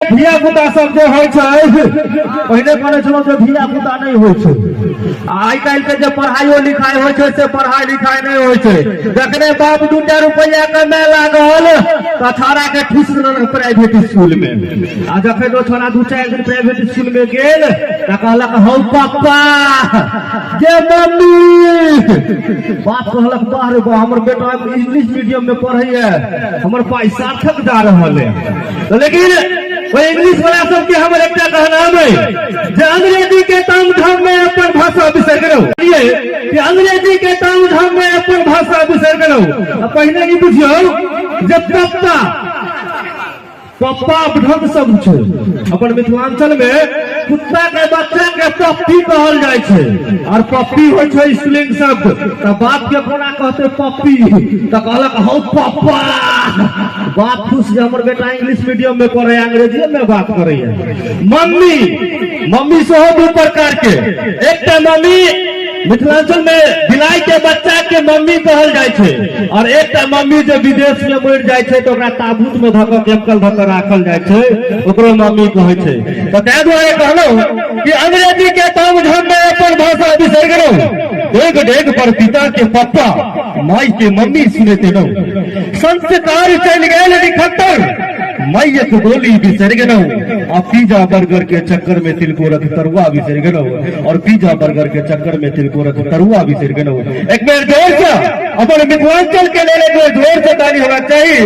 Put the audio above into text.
धिया पुता सब जे होइ छै, पहिने कहने छलहुँ जे धिया पुता नहि होइ छै। आइ काल्हि के जे पढ़ाइयो लिखाइ होइ छै से पढ़ाइ लिखाइ नहि होइ छै। जखने बाप 2टा रुपैआ कमाए लागल तऽ छौड़ा के ठूस देलक प्राइवेट स्कूल में। आ जखन ओ छौड़ा 2-4 दिन प्राइवेट स्कूल में गेल तऽ कहलक, हौ पप्पा जे मम्मी। बाप कहलक, बाह रे बाह, हमर बेटा इंग्लिश मीडियम में पढ़ैया, हमर पाइ सार्थक जा रहल है। तो लेकिन ओहि इंग्लिश वाला सबके हमर एकटा कहनाम है जे अंग्रेजी के ताम झाम में अपन भाषा बिसरि गेलहुँ, कि अंग्रेजी के ताम झाम में अपन भाषा बिसरि गेलहुँ। आ पहिने ई बुझियौ जे पप्पा पप्पा अपभ्रंश शब्द छै। अपन मिथिलांचल में कुत्ता के बच्चा के पप्पी कहल जाइ छै और पप्पी होइ छै स्त्रीलिंग शब्द। तऽ बाप के कोना कहते पप्पी? तऽ कहलक, हौ पप्पा। बाप खुश जे हमर बेटा इंग्लिश मीडियम में पढ़े, अंग्रेजी में बात करैया। मम्मी, मम्मी सेहो 2 प्रकार के। एकटा मम्मी मिथिलांचल में बिलाई के बच्चा के मम्मी कहल जाइ छै और एकटा मम्मी जे विदेश में मरि जाइ छै तऽ ओकरा ताबूत में धऽ कऽ केमिकल धऽ कऽ राखल जाइ छै, ओकरो मम्मी कहै छै। तऽ ताहि दुआरे कहलहुँ कि अंग्रेजी के ताम झाम में अपन भाषा बिसरि गेलहुँ। डेग डेग पर पिता के पप्पा, माई के मम्मी सुनैत एलहुँ। संस्कार चलि गेल निखत्तर, माइक बोली बिसरि गेलहुँ। आ पिज्जा बर्गर के चक्कर में तिलकोरक तरुआ बिसरि गेलहुँ और पिज्जा बर्गर के चक्कर में तिलकोरक तरुआ बिसरि गेलहुँ। एक बेर जोर से अपन मिथिलांचल के लेल एक बेर जोर से ताली होना चाही।